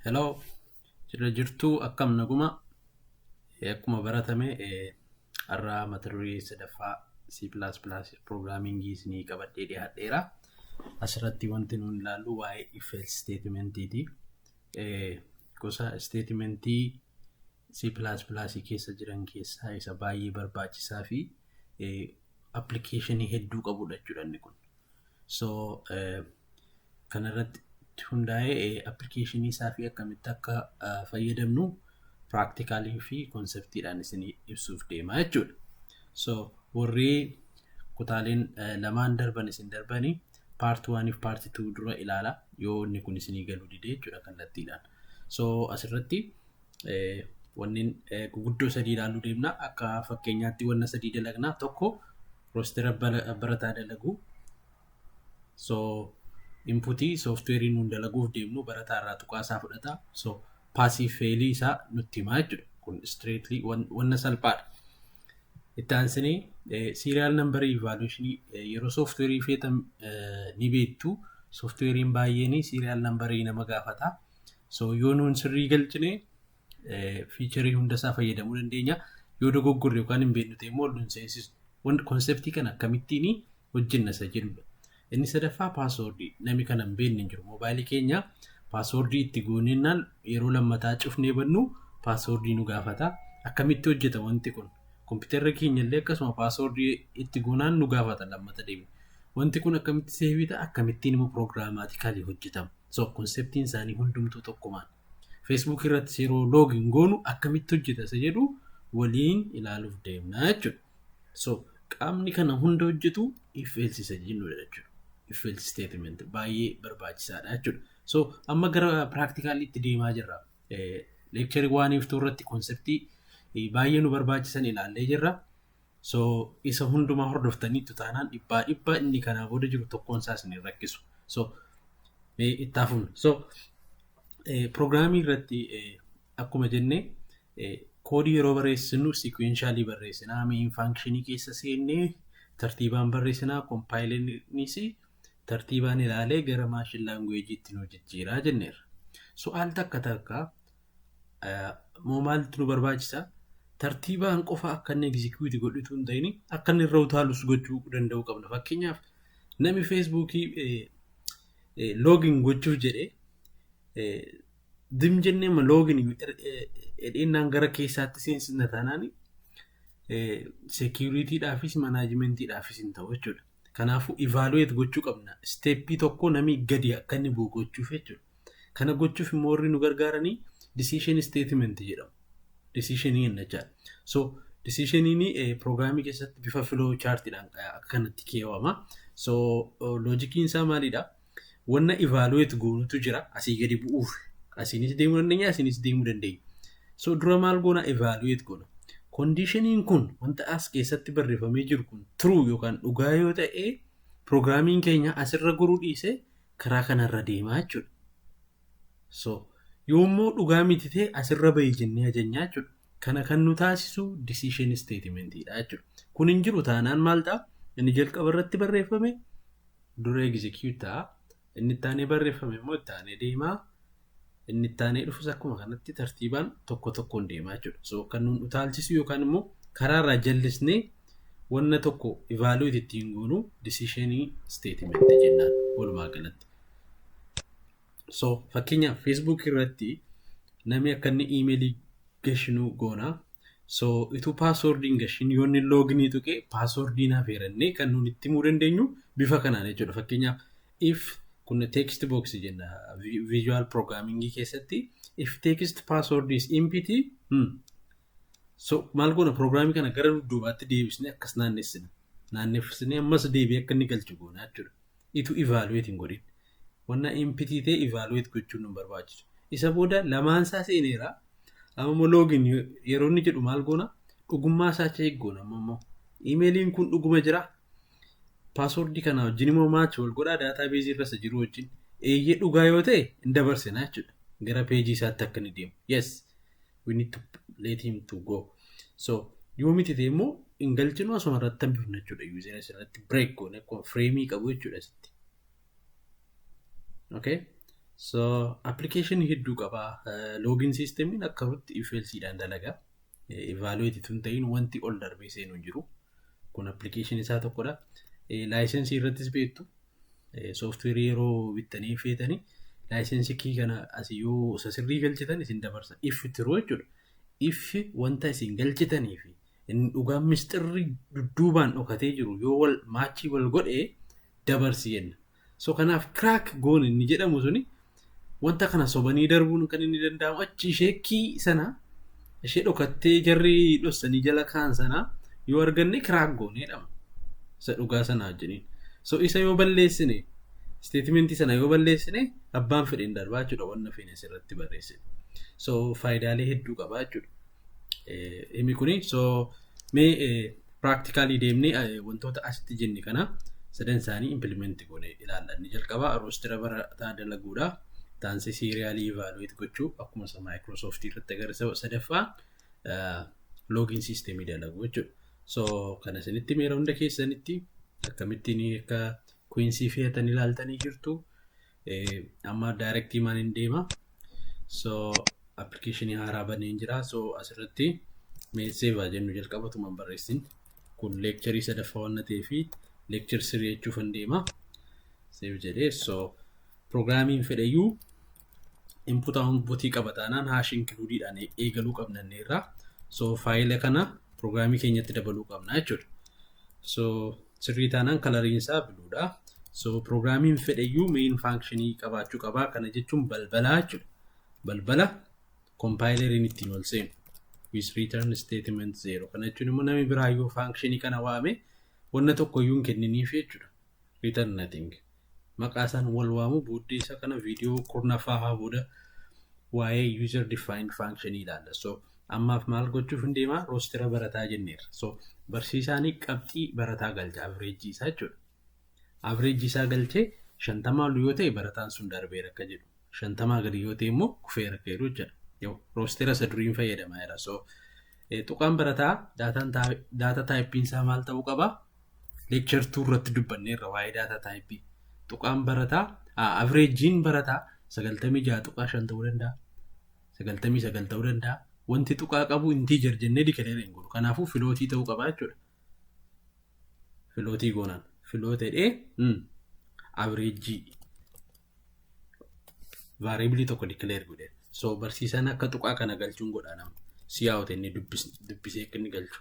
Hello, jira jirtuu, akkam naguma? Akkuma baratame har'a mata duree sadaffaa C++ programmingii isinii qabadhee dhiyaadheera. Asirratti wanti nuun ilaallu waa'ee if else statementiiti. Gosa statementii C++ keessa jiran keessaa isa baay'ee barbaachisaa fi applicationii hedduu qabudha jechuudha inni kun. So kanarratti hundaa'ee applicationii isaa fi akkamitti akka fayyadamnu practicalii fi conceptiidhaan isinii ibsuuf deema jechuudha. So warri kutaaleen lamaan darban isin darbanii part 1 fi part 2 dura ilaala yoo inni kun isinii galuu dide jechuudha kallattiidhaan. So asirratti wanneen guguddoo sadii ilaaluu deemna. Akka fakkeenyaatti wanna sadii dalagna. Tokko, rostera barataa dalaguu. So inputii softwareii nuun dalaguuf deemnu barataa irraa tuqaa isaa fudhata. So passii failii isaa nutti himaa jechuudha. Kun straightly wanna salphaadha. Itti aansinee serial numberii evaluationii yeroo softwareii feetan ni beektu. Softwareiin baay'een serial numberii nama gaafata. So yoo nuun sirrii galchine featureii hundasaa fayyadamuu dandeenya. Yoo dogoggorre yookaan hin beeknu ta'e immoo nun seensisu. Conceptii kana akkamittiin hojjenna isa jedhudha. Inni sadaffaa passwordii, namni kana hin beekne hin jiru. Moobaayilii keenya passwordii itti goonennaan yeroo lammataa cufnee bannu passwordii nu gaafata. Akkamitti hojjeta wanti kun? Kompiitarri keenya illee akkasuma passwordii itti goonaan nu gaafata lammata deemne. Wanti kun akkamitti saveii ta'a? Akkamittiin immoo programmatically hojjetama? So conceptiin isaanii hundumtuu tokkumaan. Facebook irratti yeroo login goonu akkamitti hojjeta isa jedhu waliin ilaaluuf deemna jechuudha. So qaamni kana hunda hojjetu if else isa jennudha jechuudha. If else statement baay'ee barbaachisaadha jechuudha. So amma gara practicaliitti deemaa jirra. Lectureii oneiif two irratti conceptii baay'ee nu barbaachisan ilaallee jirra. So isa hundumaa hordoftaniitu taanaan dhibbaa dhibba inni kanaa booda jiru tokkoon isaas hin rakkisu. So mee itti hafuun. So programii irratti akkuma jenne codeii yeroo barreessinu sequentialii barreessinaa, main functionii keessa seennee tartiibaan barreessinaa, compileriinis tartiibaan ilaalee gara machine languageiitti nu jijjiiraa jenneerra. So al takka takka moo maaltu nu barbaachisa? Tartiibaan qofa akka inni execute godhitu hin ta'in, akka inni irra utaalus gochuu danda'uu qabna. Fakkeenyaaf, namni Facebookii login gochuuf jedhee dim jennee login jedheenaan gara keessaatti seensisna taanaan securitydhaafis managementiidhaafis hin ta'u jechuudha. Kanaafuu evaluate gochuu qabna. Stepii tokko namni gadi akka inni bu'u gochuuf jechuudha. Kana gochuuf immoo warri nu gargaaranii decision statement jedhamu. Decisionii jechaadha. So decisioniin programii keessatti bifa flow chartiidhaan akka kanatti keewwama. So logiciin isaa maalidha? Wanna evaluate goonutu jira asii gadi bu'uuf. Asiinis deemuu dandeenya, asiinis deemuu dandeenya. So dura maal goona? Evaluate goona. Conditioniin kun, wanta as keessatti barreeffamee jiru kun, true yookaan dhugaa yoo ta'e, programiin keenya asirra goruu dhiisee karaa kanarra deemaa jechuudha. So yoommoo dhugaa miti ta'e, asirra bahi jennee ajajnaa jechuudha. Kana kan nu taasisu decision statementidha jechuudha. Kun hin jiru taanaan maal ta'a? Inni jalqaba irratti barreeffame dura execute ta'a. Inni itti aanee barreeffame immoo itti aanee deemaa. Inni itti aanee dhufus akkuma kanatti tartiibaan tokko tokkoon deemaa jechuudha. So kan nuun utaalchisu yookaan immoo karaa irraa jallisnee wanna tokko evaluate ittiin goonu decisionii statement jennaan walumaa galatti. So fakkeenyaaf, Facebook irratti namni akka inni emailii gashinuu goona. So ituu passwordiin gashin yoo inni loginii tuqee passwordii naaf eerannee kan nuti itti himuu dandeenyu bifa kanaan jechuudha. Fakkeenyaaf, if kun text box jenna visual programming keessatti, if text password is empty, so maal goona? Programii kana gara dudduubaatti deebisnee akkas naannessina. Naannessinee ammas deebi'ee akka inni galchu goona jechuudha. Itu evaluate hin godhin. Wanna empty ta'e evaluate gochuun nu barbaachisu. Isa booda lamaan isaa seeneera. Amma immoo login yeroo inni jedhu maal goona? Dhugummaa isaa check goona amma immoo. Emailiin kun dhuguma jira. Passwordii kana wajjin immoo match wal godhaa databaseii irra isa jiru wajjin. Eeyyee, dhugaa yoo ta'e hin dabarsina jechuudha. Gara pageii isaatti akka inni deemu. Yes, we need to let him to go. So yoo miti ta'e immoo hin galchinu, asuma irratti hambifna jechuudha. User asirratti break goone akkuma frameii qabu jechuudha asitti. Okay? So application hedduu qaba. Login systemiin akkamitti if elseidhaan dalaga. Evaluate tun ta'in wanti ol darbee seenu hin jiru. Kun application isaa tokkodha. Licensii irrattis beektu. Softwareii yeroo bittanii feetanii licensii key kana asii yoo isa sirrii galchitan isin dabarsa. If true jechuudha. If wanta isin galchitanii fi inni dhugaan misxirri dudduubaan dhokatee jiru yoo wal matchii wal godhee dabarsi jenna. So kanaaf crack goon inni jedhamu suni wanta kana sobanii darbuun kan inni danda'amu achi ishee key sana, ishee dhokattee jarri dhossanii jala kaan sana yoo arganne crack goone jedhama. Isa dhugaa sana wajjiniin. So isa yoo balleessine, statementii sana yoo balleessine, abbaan fedheen darbaa jechuudha wanna feene asirratti barreessine. So faayidaalee hedduu qaba jechuudha. Himi kuni so mee practically deemnee wantoota asitti jenne kana sadan isaanii implement goone ilaalla. Inni jalqabaa rostera barataa dalaguudha. Taansii serialii evaluate gochuu akkuma isa Microsoft irratti agarsiisa. Sadaffaa login systemii dalaguu jechuudha. So kana isinitti meera hunda keessanitti akkamittiin akka Quincy fe'atan ilaaltanii jirtu. Amma directii maan hin deema. So applicationii haaraa baneen jira. So asirratti mee save jennu jalqabatuma barreessin. Kun lectureii sadaffaa waan ta'eef lecture 3 jechuuf hin deema. Save jedhee, so programiin fedhayyuu input outputii qaba taanaan #includeiidhaan eegaluu qabna irraa. So faayila kana programii keenyatti dabaluu qabna jechuudha. So sirrii taanaan coloriin isaa bluedha. So programiin fedhayyuu main functionii qabaachuu qaba. Kana jechuun balbalaa jechuudha. Balbala compileriin ittiin ol seenu. With return statement zero. Kana jechuun immoo namni biraa yoo functionii kana waame wanna tokko iyyuu hin kenniniif jechuudha. Return nothing. Maqaa isaan wal waamu booddee isa kana viidiyoo 10ffaa haa booda waa'ee user defined function ilaalla. So ammaaf maal gochuuf hin deemaa, rostera barataa jenneerra. So barsiisaan qabxii barataa galcha, averageii isaa jechuudha. Averageii isaa galchee 50 ol yoo ta'e barataan sun darbeera akka jedhu. 50 gadi yoo ta'e immoo kufeera akka jedhu jechuudha. Rostera isa duriin fayyadamaa jira. So tuqaan barataa data typeiin isaa maal ta'uu qaba? Lecture 2 irratti dubbanneerra waa'ee data typeii. Tuqaan barataa, averageiin barataa 96.5 ta'uu danda'a. 99 ta'uu danda'a. Wanti tuqaa qabu integer jennee declare hin godhu. Kanaafuu floatii ta'uu qaba jechuudha. Floatii goonaan. Float jedhee averageii variableii tokko declare godhe. So barsiisaan akka tuqaa kana galchuun godha nama. Siyaa'ote inni dubbisee akka inni galchu.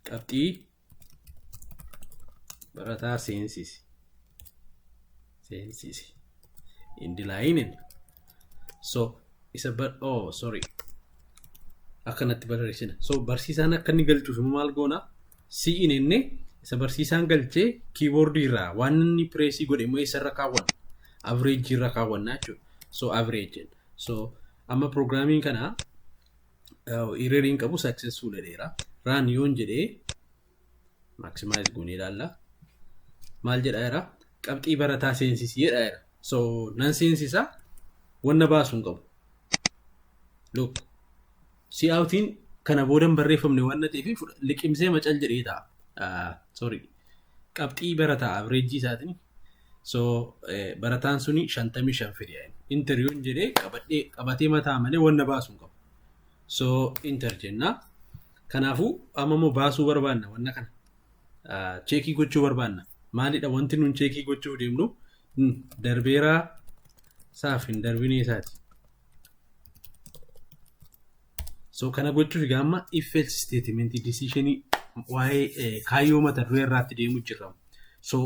Qabxii barataa seensisi. Seensisi. End lineiin. So isa bar, oh sorry. Akkanatti barreessina. So barsiisaan akka inni galchuuf immoo maal goona? Cin inni isa barsiisaan galchee keyboardii irraa waan inni pressii godhe immoo eessarra kaawwanna? Averageii irra kaawwanna jechuudha. So average. So amma programiin kana erroriin qabu, successful jedheera. Run yoon jedhee maximize goonee ilaalla. Maal jedhaa jira? Qabxii barataa seensisii jedhaa jira. So nan seensisaa, wanna baasu hin qabu. Look, coutiin kana boodan barreeffamne waan ta'eef liqimsee macal jedhee ta'a. Sorry. Qabxii barataa averageii isaatiin. So barataan suni 55 fide. Enter yoon jedhee qabadhee qabatee mataa malee wanna baasu hin qabu. So enter jenna. Kanaafuu amma immoo baasuu barbaanna wanna kana. Checkii gochuu barbaanna. Maalidha wanti nun checkii gochuuf deemnu? Darbeeraa saaf hin darbinee isaati. So kana gochuuf egaa amma if else statement decisionii waa'ee kaayyoo mata duree irraatti deemu jirra. So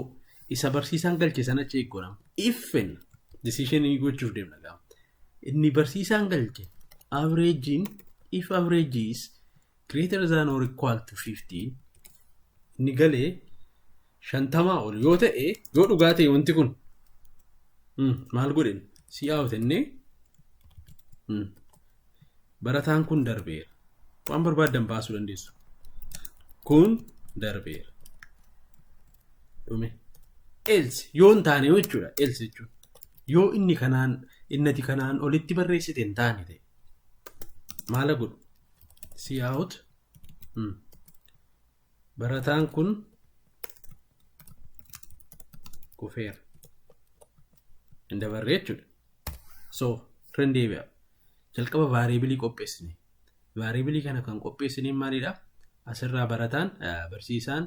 isa barsiisaan galche sana check godhama. If decisionii gochuuf deemna gaafa. Inni barsiisaan galche averageiin, if average is greater than or equal to 15, inni galee 50 ol yoo ta'e, yoo dhugaa ta'e, wanti kun maal godhen? Cout jennee barataan kun darbeera. Waan barbaaddan baasuu dandeessu. Kun darbeera. Dhume. Else yoo hin taane jechuudha. Else jechuudha. Yoo inni kanaan innati kanaan olitti barreessite hin taane ta'e maala godhu? Cout barataan kun kufeera. Hin dabarre jechuudha. So irra deebi'a. Jalqaba variable qopheessine. Variable kana kan qopheessine maalidha? Asirraa barataan barsiisaan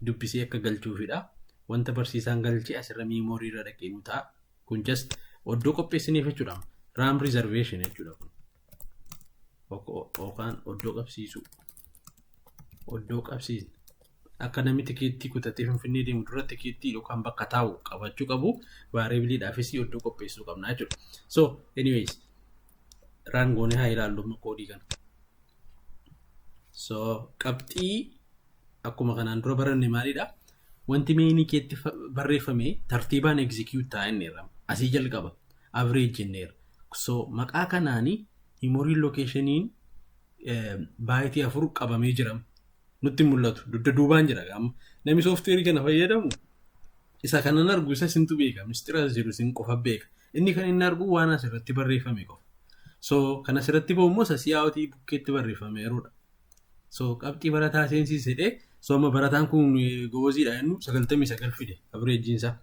dubbisee akka galchuufidha. Wanta barsiisaan galche asirra memory irra dhaqee nu ta'a. Kun just oddoo qopheessineef jechuudha. RAM reservation jechuudha kun. Yookaan oddoo qabsiisuu. Oddoo qabsiisne. Akka namni tikeettii kutatee Finfinnee deemu dura tikeettii yookaan bakka taa'u qabachuu qabu, variableiidhaafis oddoo qopheessuu qabna jechuudha. So anyways, run goonee haa ilaallu amma koodii kana. So qabxii akkuma kanaan dura baranne maalidha? Wanti mainii keetti barreeffame tartiibaan execute ta'a inni irra. Asii jalqaba. Average jenneerra. So maqaa kanaanii memory locationiin byte 4 qabamee jira. Nutti mul'atu. Dugda duubaan jira. Namni sooftiweerii kana fayyadamu isa kanan argu isa isintu beeka. Mistira jiru isin qofa beeka. Inni kan inni argu waan asirratti barreeffame qofa. So kan asirratti bahu immoo isa si'aawwatii bukkeetti barreeffame yeroodha. So qabxii barataa seensisedhee, so amma barataan kun goboziidha jennu, 99 fide averageiin isaa.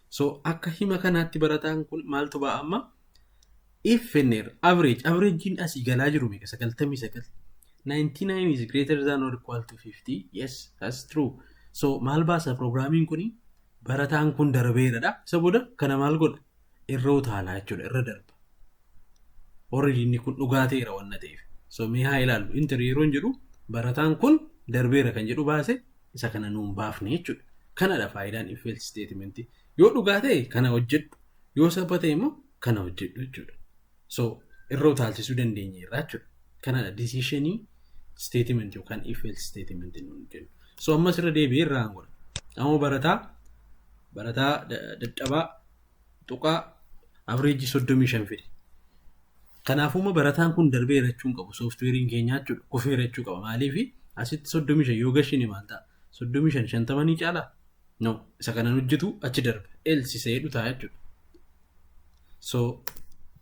So akka hima kanaatti barataan kun maaltu ba'a amma? If fenneer average, averageiin asii galaa jiru meeqa? 99. 99 is greater than or equal to 50. Yes, that's true. So maal baasa pirogiraamiin kuni? Barataan kun darbeeradha. Isa booda kana maal godha? Irra utaalaa jechuudha, irra darba. Already inni kun dhugaa ta'eera wanna ta'eef. So mee haa ilaallu. Enter yeroo jedhu barataan kun darbeera kan jedhu baase, isa kana nuun baafne jechuudha. Kanadha faayidaan if else statement. Yoo dhugaa ta'e kana hojjedhu. Yoo soba ta'e immoo kana hojjedhu jechuudha. So irra utaalchisuu dandeenya irraa jechuudha. Kanadha decisionii statement yookaan if else statement nuun jennu. So ammas irra deebi'ee irraa godha. Amma barataa dadhabaa tuqaa average 35 fide. Kanaafuu barataan kun darbeera jechuun qabu sooftiweeriin keenya jechuudha. Kufeera jechuu qaba. Maaliif? Asitti 35 yoo gashine maal ta'a? 35 50 ni caalaa? No, isa kanan hojjetu achi darba. Else isa jedhu ta'a jechuudha. So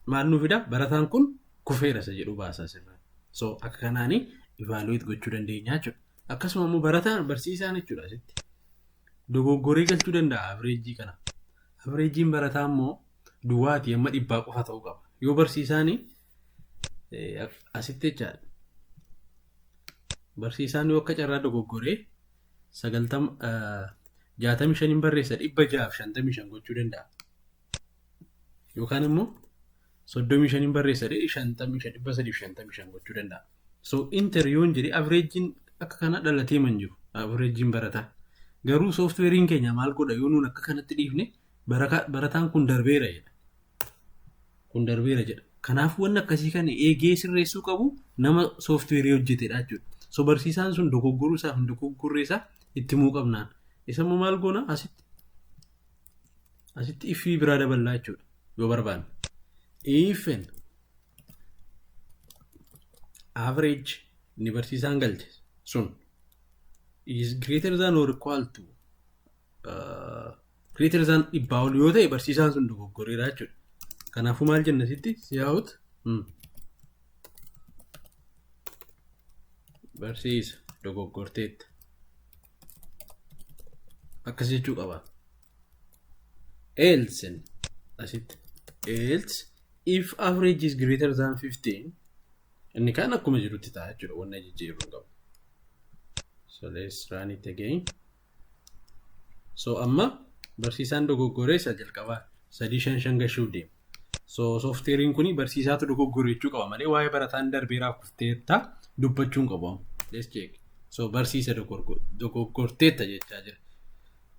maal nu fida? Barataan kun kufeera isa jedhu baasa asirraa. So akka kanaanii evaluate gochuu dandeenya jechuudha. Akkasuma immoo barataan barsiisaan jechuudha asitti. Dogoggoree galchuu danda'a average kana. Averageiin barataa immoo duwwaatii amma 100 qofa ta'uu qaba. Yoo barsiisaan asitti jechaadha. Barsiisaan yoo akka carraa dogoggoree 90 65n barreessa, 655 gochuu danda'a. Yookaan immoo 35n barreessa, 55, 355 gochuu danda'a. So enter yoon jedhe averageiin akka kana dhalatee man jiru averageiin barataa. Garuu sooftiweeriin keenya maal godha? Yoo nuun akka kanatti dhiifne barataan kun darbeera jedha. Kun darbeera jedha. Kanaafuu wanni akkasii kana eegee sirreessuu qabu nama sooftiweerii hojjetedha jechuudha. So barsiisaan sun dogoggoruu isaa fi dogoggorree isaa itti himuu qabnaan. Isa immoo maal goona? Asitti ifii biraa daballaa jechuudha yoo barbaanne. Ifin average inni barsiisaan galche sun is greater than or equal to greater than 100 ol yoo ta'e, barsiisaan sun dogoggoreera jechuudha. Kanaafuu maal jenna asitti? Cout barsiisa dogoggorteetta. Akkas jechuu qaba. Else asitti else if average is greater than 15, inni kaan akkuma jirutti ta'a jechuudha, wanna jijjiiruu hin qabu. So let's run it again. So amma barsiisaan dogoggoree isa jalqabaa 355 gashuuf deema. So sooftiweeriin kun barsiisaatu dogoggore jechuu qaba malee waa'ee barataan darbeeraaf kufteetta dubbachuu hin qabu. Let's check. So barsiisa dogoggorteetta jechaa jira.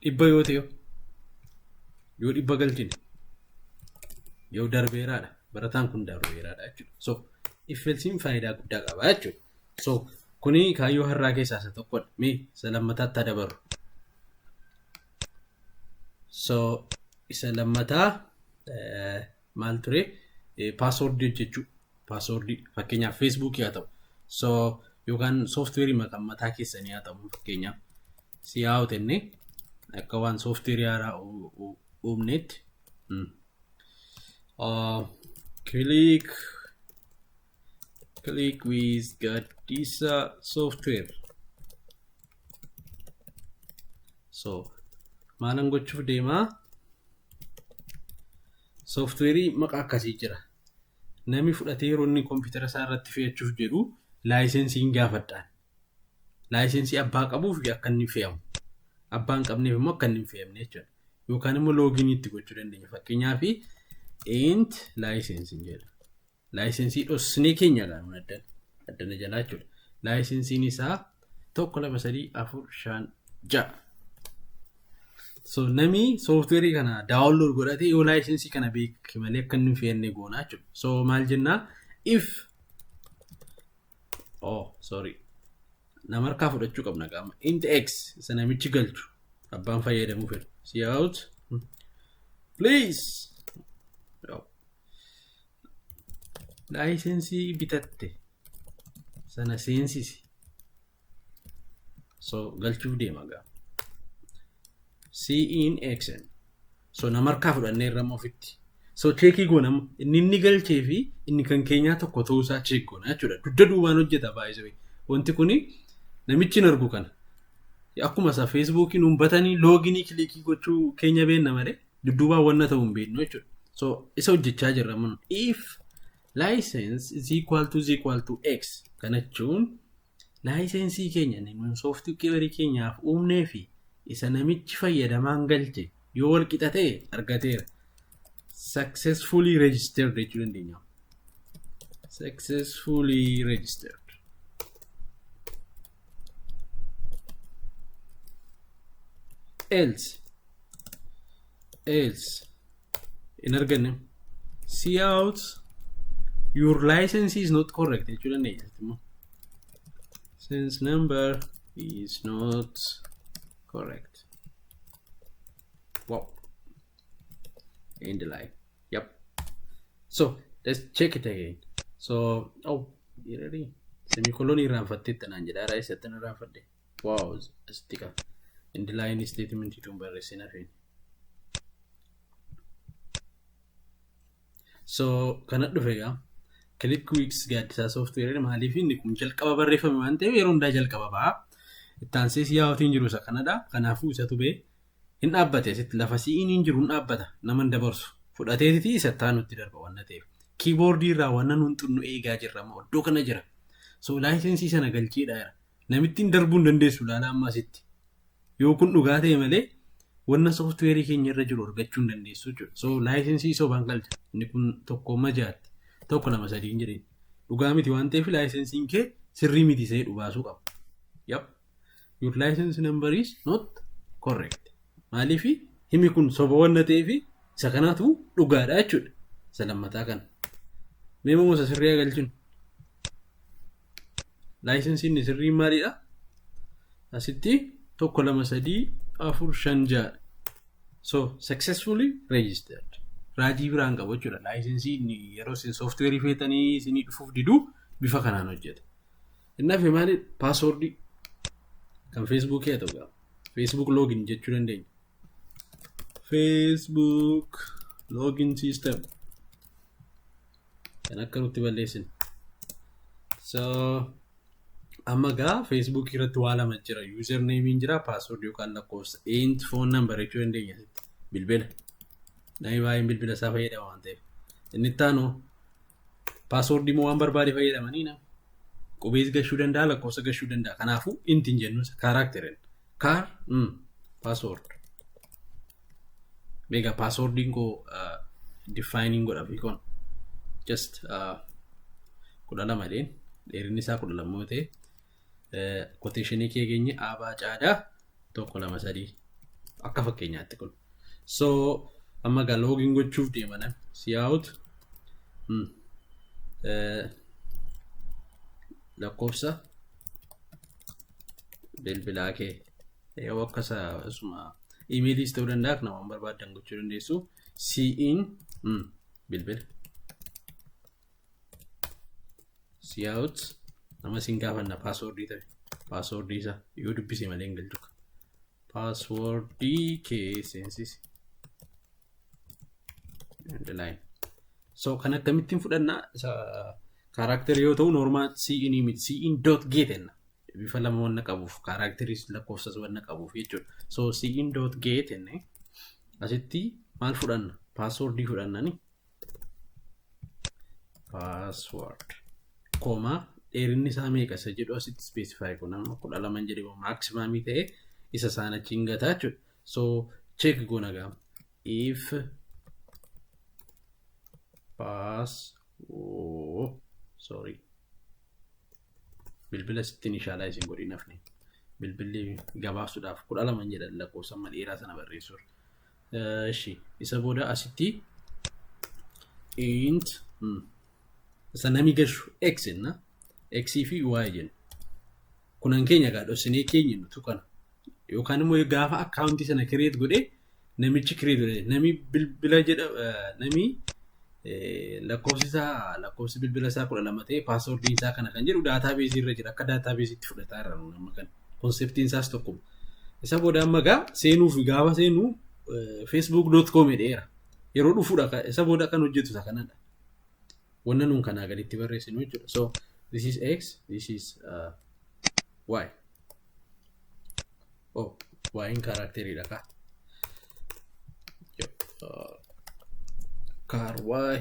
100 yoo ta'e, yoo 100 galchine, yoo darbeeraadha. Barataan kun darbeeraadha jechuudha. So if elseiin faayidaa guddaa qaba jechuudha. So kuni kaayyoo har'aa keessaa isa tokkodha. Mee isa lammataatti dabarru. So isa lammataa maal ture? Passwordii hojjechuu. Passwordii fakkeenyaaf Facebookii haa ta'u. So yookaan sooftiweerii maqaan mataa keessanii haa ta'u, fakkeenyaaf cout jennee akka waan sooftiweerii haaraa uumneetti. Click with Gaddisa software. So maalan gochuuf deemaa? Sooftiweerii maqaa akkasii jira. Namni fudhatee yeroo inni kompiitara isaa irratti fe'achuuf jedhu license iin gaafadhaan. License ii abbaa qabuuf akka inni fe'amu. Abbaa hin qabneef immoo akka inni hin fe'amne jechuudha. Yookaan immoo login ii itti gochuu dandeenya. Fakkeenyaaf, int license iin jedha. License ii dhosnee keenya gaanu addana. Addana jalaa jechuudha. License iin isaa tokko, lama, sadii, afur, shan, ja'a. So namni software ii kana download godhatee yoo license ii kana beeke malee akka inni hin fe'anne goonaa jechuudha. So maal jennaa? If, oh sorry, nama harkaa fudhachuu qabna qaama. Int x, isa namichi galchu, abbaan fayyadamuu fedhu. Cout please, oh, license ii bitatte sana seensisi. So galchuuf deema gaa. Cin x. So nama harkaa fudhannee irra ofitti. So check ii goona, inni inni galchee fi inni kan keenyaa tokko ta'uusaa check goona jechuudha. Dugda duubaan hojjeta baay'isee. Wanti kuni namichi hin argu kana. Akkuma isa Facebookiin uumbatanii login ii click ii gochuu keenya beenna malee dudduubaan wanna ta'uu hin beeknu jechuudha. So isa hojjechaa jirra mun. If license is equal to is equal to x, kana jechuun license ii keenya nuun software ii keenyaaf uumnee fi isa namichi fayyadamaan galche yoo wal qixa ta'e, argateera. Successfully registered jechuu dandeenya. Successfully registered. Else hin arganne, cout your license is not correct jechuu dandeenya immoo. License number is not correct. Wow. End line. Yep. So let's check it again. So, oh, really, semicolon irraanfatteetta naan jedha. Haaraa eessatti irraanfadhe? Wow, asitti qaba. End line statement tun barreessin hafeen. So kana dhufe egaa Click Weeks Gaaddisaa Software. Maaliif? Inni kun jalqaba barreeffame waan ta'eef yeroo hundaa jalqaba ba'a. Itti cout iin jiru isa kanadha. Kanaafuu isatu ba'e hin dhaabbate asitti. Lafa cin iin jiru hin dhaabbata, nama hin dabarsu. Fudhateetiti isa taanutti darba waan ta'eef. Keyboard ii irraa waan nuun xunnu eegaa jirra moo iddoo kana jira. So license ii sana galchiidha jira. Namittiin darbuu hin dandeessu, ilaala amma asitti. Yoo kun dhugaa ta'e malee wanna software ii keenya irra jiru argachuu hin dandeessu jechuudha. So license ii sobaan galcha. Inni kun tokko majaatti. Tokko, lama, sadii hin jedheen. Dhugaa miti waan ta'eef license iin kee sirrii miti isa jedhu baasuu qaba. Yep. Your license number is not correct. Maaliif? Himi kun soba wanna ta'eef isa kanaatu dhugaadha jechuudha. Isa lammataa kana. Mee immoo isa sirrii galchuun. License iin sirrii maalidha? Asitti tokko, lama, sadii, afur, shan, ja'a. So successfully registered. Raajii biraan qabu jechuudha. License ii yeroo isin software ii feetanii isinii dhufuuf diduu bifa kanaan hojjeta. Inni hafe maali? Password ii kan Facebook ii haa ta'u gaafa. Facebook login jechuu dandeenya. Facebook login system kan akka nutti balleessin. So amma gaa Facebook irratti waa lama jira. Username jira, password yookaan lakkoofsa. Int phone number jechuu dandeenya asitti. Bilbila. Namni baay'een bilbila isaa fayyadama waan ta'eef. Inni itti aanu password immoo waan barbaade fayyadamanii nama. Qubees gashuu danda'a, lakkoofsa gashuu danda'a. Kanaafuu int hin jennu, character. Char password. Meegaa password iin koo defining godha fi kun just 12 dheen, dheerinni isaa 12 yoo ta'e, quotation ii kee geenye aabaa caadaa tokko, lama, sadii akka fakkeenyaatti kun. So amma gaa login gochuuf deema namni, cout lakkoofsa bilbilaa kee yoo akkasa asuma email iis ta'uu danda'a, kana waan barbaaddan gochuu dandeessu. Cin bilbila, cout nama sin gaafanna password ii ta'e, password ii isaa yoo dubbise malee hin galchu, password ii kee seensisi. Line. So kan akkamittiin fudhannaa? Isa character yoo ta'u, normal cin miti, cin dot get enna, bifa lama wanna qabuuf, character iis lakkoofsas wanna qabuuf jechuudha. So cin dot get enne asitti maal fudhanna? Password ii fudhannani. Password Password comma dheerinni isaa meeqa isa jedhu asitti specify kun amma 12 jedhee maximumii ta'e isa isaan achiin gataa jechuudha. So check goona gaa, if pass, oh, sorry, bilbila sittiin inshaalaa isin godhin hafne, bilbilli gabaabsuudhaaf 12 jedhan lakkoofsa amma dheeraa sana barreessuudha. Ishi isa booda asitti int isa nami gashu x jenna, x fi y jenna. Kunan keenya gaa dhoksinee keenya nutu kana yookaan immoo gaafa accountii sana create godhee, namichi create godhee, nami bilbila jedha, nami lakkoofsi isaa, lakkoofsi bilbila isaa 12 ta'e, passwordiin isaa kana kan jedhu databaseii irra jira, akka databaseiitti fudhataa irra nama kana conceptiin isaas tokkuma. Isa booda amma gaa seenuuf gaafa seenuu facebook.com jedheera. Yeroo dhufuudha isa booda kan hojjetu isa kanadha. Wanna nuun kanaa gaditti barreessinu jechuudha. So this is x, this is y. Oh, y'n characteriidha kaa. Char y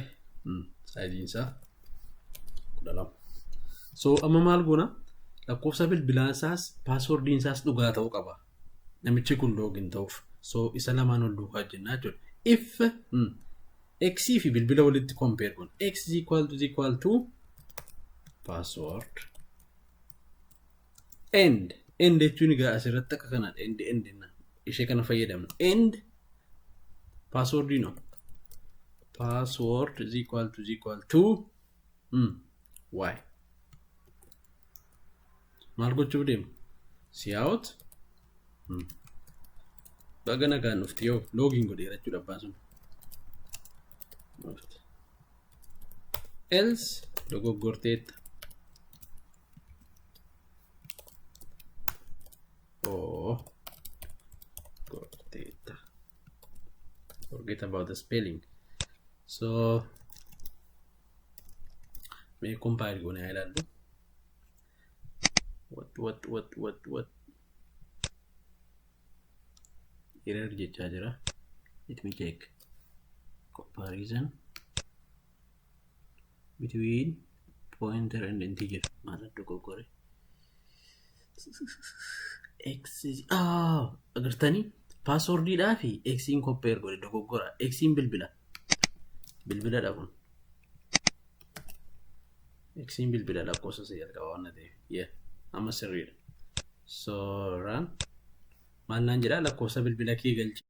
sizeiin isaa 12. So amma maal goona? Lakkoofsa bilbilaa isaas passwordiin isaas dhugaa ta'uu qaba. Namichi kun login ta'uuf. So isa lamaan ol duukaa jennaa jechuudha. If x fi bilbila walitti compare goona. X is equal to is equal to password and, and jechuun egaa asirratti akka kanaadha. And, and ishee kana fayyadamna. And password, no, password is equal to is equal to y. Maal gochuuf deema? Cout baga nagaan dhufti yoo login godheera jechuudha abbaan sun. Else dogoggorteetta. Oh, gorteetta. Forget about the spelling. So mee compile goone haa ilaallu. What, what, what, what, what error jechaa jira. Let me check. Comparison between pointer and integer. Maal dogoggore? X is, ah, agartanii, passwordiidhaa fi xiin compare godhe dogoggora. Xiin bilbila. Bilbiladha kun. Xiin bilbila lakkoofsa isa jalqaba waan ta'eef. Yeah, amma sirriidha. So run maal naan jedhaa? Lakkoofsa bilbila kee galchi.